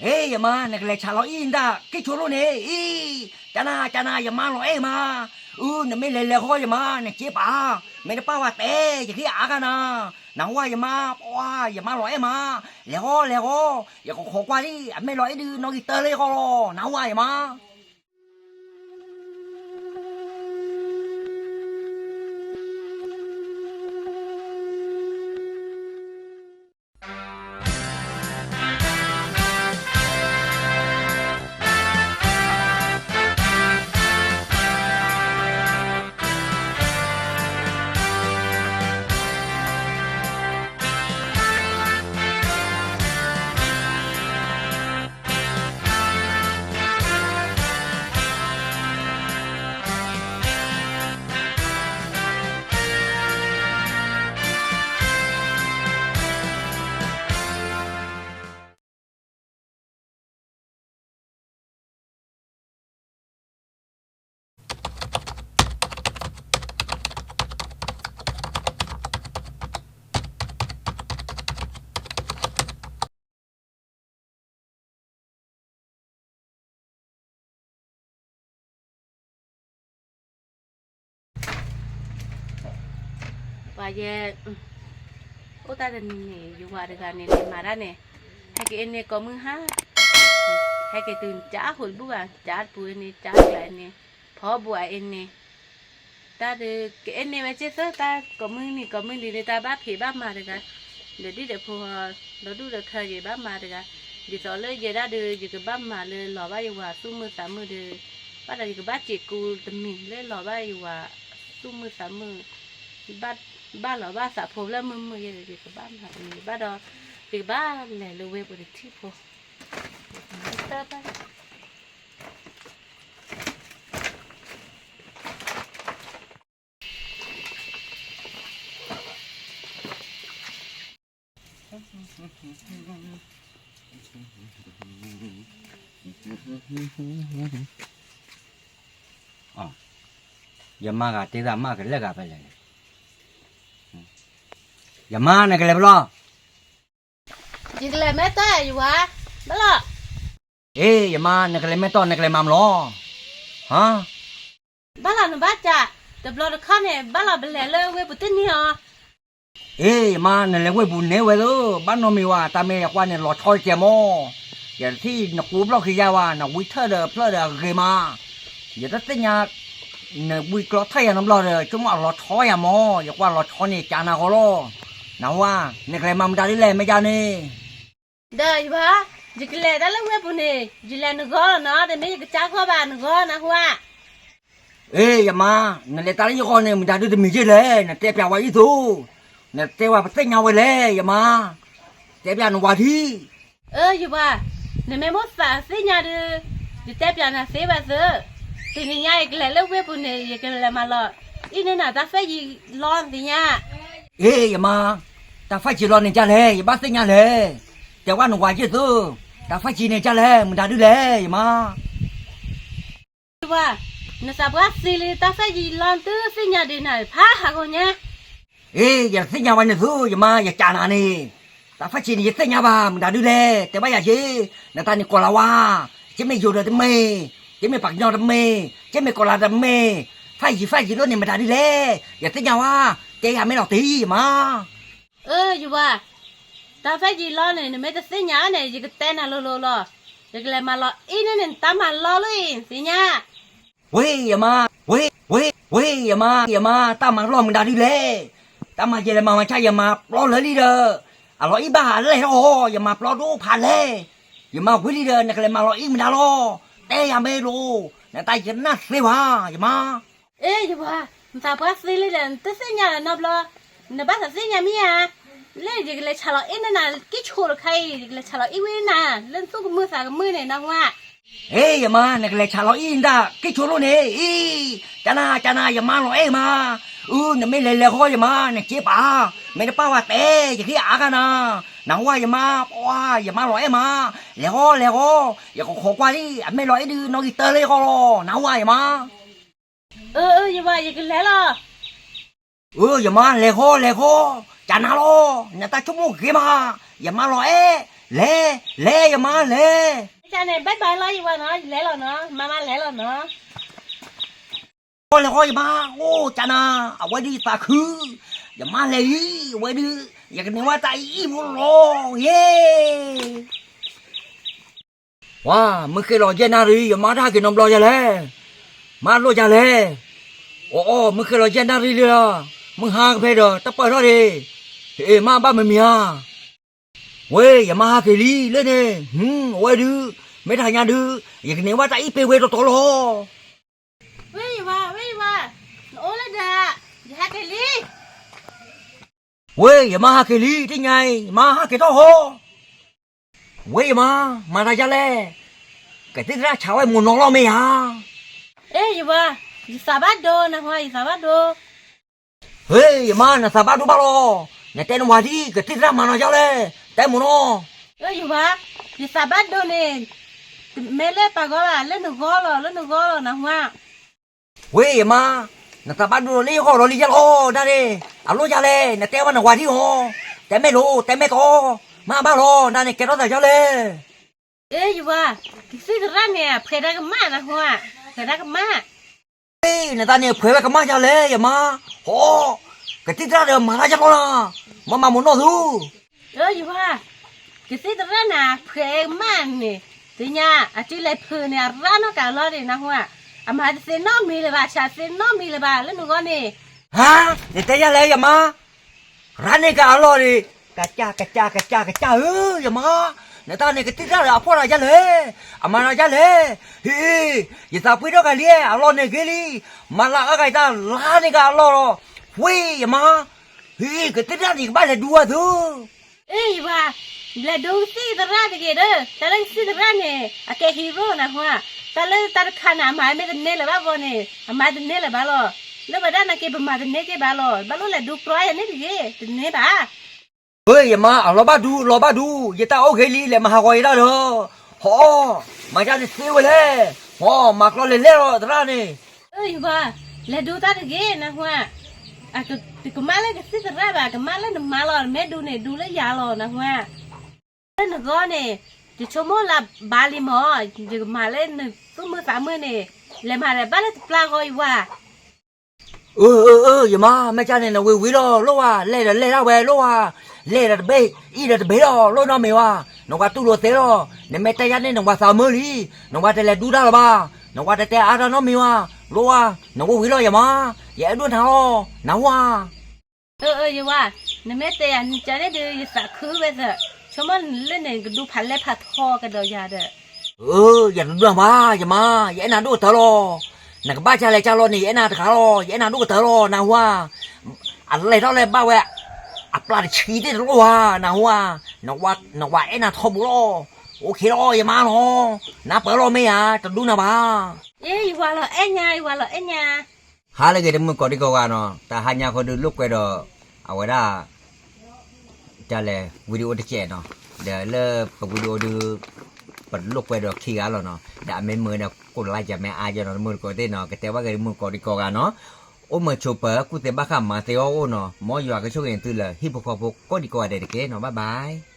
အ့ ယမါ နကလဲၤဆးလီၤအံၤ နတၢ်က့ၣ်ဆိလိၣ်န့ၣ် အံၤ, ကနၤ ကနၤ ယမါလီၤအဲၣ်မး, အု နမ့ၢ်လဲၤလဲၤဃီယမါ နစ့ပာ်, မ့ၢ်တပာ်ဝဲတဲ ယကဟ့ၣ်အါဂၤနၤ, နဟူဧါယမါ, ပှၤ ယမါလီၤအဲၣ်မး, လဲၤဃီ လဲၤဃီ, ယကခိးကွၢ်လံ အမ့ၢ်လီၤအဲၣ်ဒုး နီၣ်ဂံၢ်တၢလၢယဂီၢ်လီၤ နဟူဧါယမါ. ပှၤယဲ အိၣ်တၢ်တနံၤန့ၣ် ယဝၤတဂၤန့ၣ် လဲၤမၤတၢ်န့ၣ်, ဟဲက့ၤအ့န့ၢ်ကိးမုၢ်ဟါ, ဟဲက့ၤတုၤကၢ်အဟိတဘူၣ်ဘၣ်, ကၢ်တပူၤအ့န့ၢ် ကၢ်ကျါအ့န့ၢ်, ဖီဘူအ့န့ၢ်, တၢ်ဒုးကအဲၣ်န့ၢ်ဝဲက့ၢ်သၢ တၢ်ကိးမုၢ်နံၤကိးမုၢ်လံၤန့ၣ် တၢ်ဘၣ်ဖံးဘၣ်မၤတဂၤ, ဒီးဒ်ဒီးဖိ ဒီဒူၣ်ဒီထၢယဘၣ်မၤတဂၤ, ဒ်သိးလၢယဲဒၣ်ဒီး ယကဘၣ်မၤလၢလီၤဘၣ်ယဝၤသူၣ်မုာ်သးမုာ်ဒီး, ဘၣ်ဒီးယကဘၣ်စံးကူတမံၤလၢလီၤဘၣ်ယဝၤသူၣ်မုာ်သးမုာ်, ဘၣ်လီၤဘၣ်သးဖိလၢမုာ်မုာ်ယဲဒီး ယကဘၣ်မၤတမံၤဘၣ်ဒီး, ယကဘၣ်လဲၤလၢဝ့ၢ်ပူၤတထံၣ်ဖိ, တၢ်ဘၣ် ယမါဂၤတဲသးမါကလဲၣ်ဂၤဖဲလဲၣ်, ယမါနကလဲၤဖဲလဲၣ်, ယကလဲၤမဲာ်တီၢ်ယဝၤ, ဘၣ်လီၤ. အ့ ယမါ နကလဲၤမဲာ်တီၢ် နကလဲၤမၤမလီၤ, ဟါ, ဘၣ်လီၤနဘၣ်ကး, တဘျီတခီၣ်န့ၣ် ဘၣ်လီၤပလဲၤလၢဝ့ၢ်ပူၤတန့ၢ်အီၤ. အ့ ယမါ နလဲၤဝ့ၢ်ပူၤန့ၣ်ဝဲသၢ, ဘၣ်နီတမံၤဝဲ တၢ်မ့ၢ်ယကွၢ်န့ၣ် လီၤဆီတကဲမး, ယတထံၣ်နကူဘျီၣ်ခံယါဝဲ နဝံထၢၣ်ဒီးဖျၢၣ်ဒီးအဂ့ၤမး, ယတသ့ၣ်ညါ နဝံကျီထၢၣ်ယၤနီတဘျီဒီး ဆိကမိၣ်အလီၤဆီယၤမး, ယကွၢ်လီၤဆီန့ၣ် ကးနၤဃီလီၤ, နဟူဧါ, နကလဲၤမၤမတၤဒ်လဲၣ် မ့ၢ်ဒ်န့ၣ် ဒီးယဝၤ, ယကလဲၤတၢ်လၢဝ့ၢ်ပူၤန့ၣ် ယလဲၤနဂီၢ်လီၤနီၤ, တမ့ၢ်ယကစၢ်ဂီၢ်ဘၣ် နဂီၢ်နဟူဧါ. အ့ ယမါ, နလဲၤတၢ်လၢယဂီၢ်န့ၣ် မတၤဒုတမံၤယ့ၢ်လဲၣ်, နတဲပျးဝဲအံၤသိး, နတဲဝဲပသ့ၣ်ညါဝဲလဲၣ် ယမါ, တဲပျးနဝၤထံ အၢ ယဝၤ, နမ့ၢ်မိၣ်သးသ့ၣ်ညါဒီး, ယတဲပျးနၤသ့ဝဲသၢ, တနံၤညါယကလဲၤလၢဝ့ၢ်ပူၤန့ၣ် ယကလဲၤမၤလီၤအံၣ်န့ၢ်နၤတၢ်ဖဲယံၤလီၤသ့ၣ်ညါ. အ့ ယမါ, တၢ်ဖဲယံၤလီၤန့ၣ်ဒ်လဲၣ်, ယဘၣ်သ့ၣ်ညါလဲၣ်, တဲဝဲနဝၤယ့ၢ်သၢ, တၢ်ဖဲယံၤန့ၣ်ဒ်လဲၣ်, မတၤဒုလဲၣ် ယမါ. ယဝၤ, နသးပှၢ်သ့လံ တၢ်ဖဲယံၤလီၤ နတသ့ၣ်ညါဒံးနၤဖးဟးဂီၤညါ. အ့ ယတသ့ၣ်ညါဝဲန့ၣ်သၢ ယမါ ယကးနၤန့ၣ်, တၢ်ဖဲယံၤန့ၣ် ယသ့ၣ်ညါဘၣ် မတၤဒုလဲၣ်, တဲဘၣ်ယၤယ့ၢ်, နတၢ်န့ၣ်ကီၤလၤဝါ, ကမ့ၢ်ယိၤဒီးတမ့ၢ်, ကမ့ၢ်ပှၤကညီတမ့ၢ်, ကမ့ၢ်ကီၤလၤတမ့ၢ်, ဖဲယံၤဖဲယံၤလီၤန့ၣ် မတၤဒုလဲၣ်, ယသ့ၣ်ညါဝဲ, တဲယၤမ့ၢ်လီၤတံၢ် ယမါ. အၢ ယဝၤ, တၢ်ဖဲယံၤလီၤန့ၣ် နမ့ၢ်တသ့ၣ်ညါန့ၣ် ယကတဲနၤလိၤလိၤလီၤ, ယကလဲၤမၤလီၤအံၣ်န့ၢ်နၤ နတၢ်မၤလီၢ်လၢအံၤ သ့ၣ်ညါ. ဝ့ၢ်ယမါ, ဝ့ၢ်, ဝ့ၢ်, ဝ့ၢ်ယမါ, ယမါ တၢ်မၤလီၢ်မတၤဒုလဲၣ်, တၢ်မၤယဲလဲၤမၤဝဲဆါ ယမၤပျီလၢာ်လံဒီး, အလီၤအံၣ်ဘၣ်အလဲၢ်အီၤ ယမၤပျီဒိၣ်ဖးလဲၢ်, ယမါဝံၤလံဒီး နကလဲၤမၤလီၤအံၣ်မတၤလီၤ, တဲယၤမ့ၢ်လိၤ, နတၢ်ယနၢ်သ့ဝဲ ယမါ. အ့ ယဝၤ, နသးပှၢ်သ့လံဒီး နတသ့ၣ်ညါလၢၤနီတဘျီ, နဘၣ်သးသ့ၣ်ညါမ့ၢ်ဧါ, လၢယကလဲၤဆးလီၤအံၣ်န့ၢ်နၤ က့ၢ်ဆိတခါအံၤ ယကလဲၤဆးလီၤအံၣ်ဝဲနၤ လၢနသူၣ်ကမုာ်သးကမုာ်န့ၣ် နဟူဧါ. အ့ ယမါ နကလဲၤဆးလီၤအံၣ်နတၢ်က့ၢ်ဆိလိၣ်န့ၣ် အံၤ, ကနၤ ကနၤ ယမါလီၤအဲၣ်မး, အု နမ့ၢ်လဲၤလဲၤဃီယမါ နစ့ပာ်, မ့ၢ်တပာ်ဝဲတဲ ယကဟ့ၣ်အါဂၤနၤ, နဟူဧါယမါ, ပှၤ ယမါလီၤအဲၣ်မး, လဲၤဃီ လဲၤဃီ, ယကခိးကွၢ်လံ အမ့ၢ်လီၤအဲၣ်ဒုး နီၣ်ဂံၢ်တၢလၢယဂီၢ်လီၤ နဟူဧါယမါ. အၢ အၢ ယဝၤ ယကလဲၤလီၤ. အၢ ယမါ လဲၤဃီ လဲၤဃီ, ကနၤလီၤ, နတၢ်ဆိကမိၣ်ဂ့ၤမး, ယမါလီၤအဲၣ်, လဲၤ, လဲၤယမါလဲၤ, န့ၣ် bye bye လီၤ ယဝၤနီၤ, ယလဲၤလီၤနီၤ, မါမါလဲၤလီၤနီၤ. ဃီလဲၤဃီယမါ, အိၣ်ကနၤ, အဝဲဒုးယသးခု, ယမါလဲၤအံၤ, အဝဲဒုး, ယကန့ၢ်ဝဲတၢ်အံၤဖိလီၤ, ယ့ ဝၤ, မုၢ်ဃ့လီၤယဲၢ်နၣ်ရံၣ် ယမါတၢ်ဟးက့ၤနီတဘျီယၤလဲၣ်, မါလိၣ်ယၤလဲၣ်. အိၣ်အိၣ် မုၢ်ဃ့လီၤယဲၢ်နၣ်ရံၣ်လံလီၤ, မုၢ်ဟါကဖဲဒီး တပၢၢ်ထီၣ်ဒံး, ဟ့ၣ်မါဘၣ်မုာ်မံၤဧါ. ဝ့ၢ် ယမါဟးက့ၤလံလၢန့ၣ်, အဝဲဒုး, မ့ၢ်တဟါညါဒုး, ယကန့ၢ်ဘၣ်တၢ်အံၤပ့ၤဝဲတီတီလီၤ. ဝ့ၢ်ယဝၤ, ဝ့ၢ်ယဝၤ, နအိၣ်လၢဒၢး, ယဟးက့ၤလံ. ဝ့ၢ် ယမါဟးက့ၤလံ တညါအံၤ ယမါဟးက့ၤထီၣ်ဃီ. ဝ့ၢ်ယမါ, မၤတၢ်ယါလဲၣ်, ကသံၣ်သရၣ်ဆးဝဲမိၢ်နီၢ်လီၤမ့ၢ်ဧါ. အ့ ယဝၤ, ယသးဘၣ်ဒိနဟါ, ယသးဘၣ်ဒိ. ဟ့ၣ် ယမါ နသးဘၣ်ဒိဘၣ်လီၤ, နတဲနဝၤဒ် ကသံၣ်သရၣ်မၤနီၢ်ယါလဲၣ်, တဲမိၢ်နီၢ်. အ့ ယဝၤ, ယသးဘၣ်ဒိန့ၣ်, တမ့ၢ်လၢပှၤဂီၢ်ဘၣ်, လၢနဂီၢ်လီၤ, လၢနဂီၢ်လီၤ နဟါ. ဝ့ၢ်ယမါ, နသးဘၣ်ဒိလီၤလၢယဂီၢ်လီၤလံယါလီၤ, နန့ၣ်, အလိၣ်ယါလဲၣ်, နတဲဘၣ်နဝၤဒ်အီၤ, တဲမ့ၢ်လိၤ တဲမ့ၢ်တီ, မၤဘၣ်လီၤ, နန့ၣ်ကဲထီၣ်သးယါလဲၣ်. အ့ ယဝၤ, ကသံၣ်သရၣ်န့ၣ် အဖှဲးတၢ်ကမၣ်နဟါ, ဖှဲးတၢ်ကမၣ်. အ့ နသးန့ၣ်ဖှဲးဝဲကမၣ်ယါလဲၣ် ယမါ, ဟီ, ကသံၣ်သရၣ်ဒီးမၤတၢ်ယါလီၤနၤ, မၤမၤမိၢ်နီၢ်သု. အ့ ယဝၤ, ကသံၣ်သရၣ်န့ၣ် ဖှဲးကမၣ်န့ၣ်, တညါ အစုလဲၤဖုးန့ၣ် အရၣ်နီၢ်ကးလီၤန့ၣ် နဟါ, အမၤတသ့နီတမံၤလၢၤဘၣ်, ဆးတသ့နီတမံၤလၢၤဘၣ် လၢနဂီၢ်န့ၣ်. ဟါ, နတဲယါလဲၣ် ယမါ, ရၣ်န့ၢ်ကးအလီၢ်န့ၣ်, ကစၢ် ကစၢ် ကစၢ် ကစၢ်ဧၢ, ယမါ, နတၢ်န့ၣ် ကသံၣ်သရၣ်ဒီးအဖှဲးတၢ်ယါလဲၣ်, အမၤတၢ်ယါလဲၣ်, ဟ့ၣ်, ယသးပှ့ၤထီၣ်ကးလံ, အလီၢ်န့ၢ်က့ၤလံ, မၤလၢအဂၤယတၢ်လါန့ၢ်ကးအလီၢ်လီၤ, ဝ့ၢ်ယမါ, ဟ့ၣ် ကသံၣ်သရၣ်န့ၣ် ကဘၣ်လဲၤဒူဝဲသု. အ့ ယဝၤ, လဲၤဒူကသံၣ်သရၣ်တဂ့ၤဒီး, တၢ်လၢကသံၣ်သရၣ်န့ၣ် အကဲ hero နဟါ, တၢ်လၢတၢ်တခါန့ၣ် အမၤမ့ၢ်တန့ၢ်လၢၤဘၣ်ဘီန့ၣ် အမၤတန့ၢ်လၢၤဘၣ်လီၤ, လၢပှၤဒၣ်နာ်က့ ပမၤတန့ၢ်က့ၤဘၣ်လီၤ, ဘၣ်လိၣ်လဲၤဒူကြီယၤန့ၣ်တဂ့ၤ, တန့ၢ်ဘၣ်. အ့ ယမါ အလီၤဘၣ်ဒူ လီၤဘၣ်ဒူ, ယတၢ်အိၣ်ဂ့ၤလံ လဲၤမၤဟးဂီၤယတၢ်ဒီး, ဟီ, မၤယါန့ၣ်သ့ဝဲလဲၣ်, ဟီ, မၤကျီလဲၤလဲၣ်လီၤ သရၣ်န့ၣ်. အ့ ယဝၤ, လဲၤဒူတၢ်တဂ့ၤ နဟါ, တကမၣ်လၢကသံၣ်သရၣ်ဘၣ်, ကမၣ်လၢနမါလီၤ, နမ့ၢ်ဒူန့ၣ် ဒူလၢယၤလီၤ နဟါ, လၢနဂီၢ်န့ၣ်, ယဆိကမိၣ်လၢဘၣ်လံမၢ်, ယကမၤလၢနသူၣ်မုာ်သးမုာ်န့ၣ်, လဲၤမၤဒီးဘၣ်လၢတပျၢ်ဂီၤ ယဝၤ. အၢ အၢ အၢ ယမါ, မ့ၢ်ကန့ၣ် နဝံၤဝံၤလီၤ လိၣ်ဧါ, လဲၤဒီးလဲၤဒၣ်ဝဲလိၣ်ဧါ, လဲၤဒီးတဘ့ၣ်, အံၤဒီးတဘ့ၣ်လီၤ လိၣ်နီတမံၤဝဲ, နဝၤတူၢ်လိာ်သဲလီၤ, နမ့ၢ်တဲယါန့ၣ် နဝၤသးမုာ်လံ, နဝၤတလဲၤဒူတၢ်လၢၤဘၣ်, နဝၤတတဲအါတၢ်နီတမံၤဝဲ, လိၣ်ဧါ, နဝံၤဝံၤလီၤ ယမါ, ယအဲၣ်ဒိၣ်နၤလီၤ နဟါ. အၢ အၢ ယဝၤ, နမ့ၢ်တဲယၤန့ၣ် ကန့ၣ်ဒုး ယသးခုဝဲသး, ဆိကမိၣ်လၢန့ၣ် ကဒူဖးလဲၢ်ဖးထီကဒီးယၤဒီး. အၢ ယတဒူနၤဘၣ် ယမါ, ယအဲၣ်နၤဒိၣ်ကတၢၢ်လီၤ, နကဘၣ်ကလဲၤကလီၤန့ၣ် ယအဲၣ်နၤတဂၤလီၤ, ယအဲၣ်နၤဒိၣ်ကတၢၢ်လီၤ နဟါ, အလဲၤထီၣ်လဲၤဘၣ်ဝဲ, အပျၢ်တဆံသ့ၣ်တလိၣ်ဧါ နဟါ, နဝၤအဲၣ်နၤထီဘိလီၤ, အိၣ်ခ့လီၤ ယမါလီၤ, နပၢၢ်လီၤမ့ၢ်ဧါ တဒူနၤဘၣ်. အ့ ယဝၤလီၤအဲၣ်ညါ ယဝၤလီၤအဲၣ်ညါ. ဟါလၢအဂ့ၤ တမုၢ်ကိးဒံကိးဂၤနီၤ, တဟါညါဃီဒုးလိာ်ကွဲဒီး, အဝဲဒၣ်, တၢ်လဲၤ video တစဲးနီၤ, ဒီးလၢပ video ဒုး, ပလိာ်ကွဲဒီးခံဂၤလီၤနီၤ, ဒီးအမ့ၢ်မုာ်ဒီး ကိးလါယမ့ၢ်အါယနီၤ တမုၢ်တကိးသ့ၣ်နီၤ, ကတဲဘၣ်ဂ့ၤတမုၢ်ကိးဒံကိးဂၤနီၤ, အိၣ်မုာ်ဆိးပၢၤ ကူၣ်သ့ဘၣ်ဃးမၤသ့အီၤအိၣ်နီၤ, မ်ယွၤကဆိၣ်ဂ့ၤသုလၢ ဟံၣ်ဖိဃီဖိကိးဒံကိးဂၤဒဲးတက့ၢ်နီၤ, bye bye.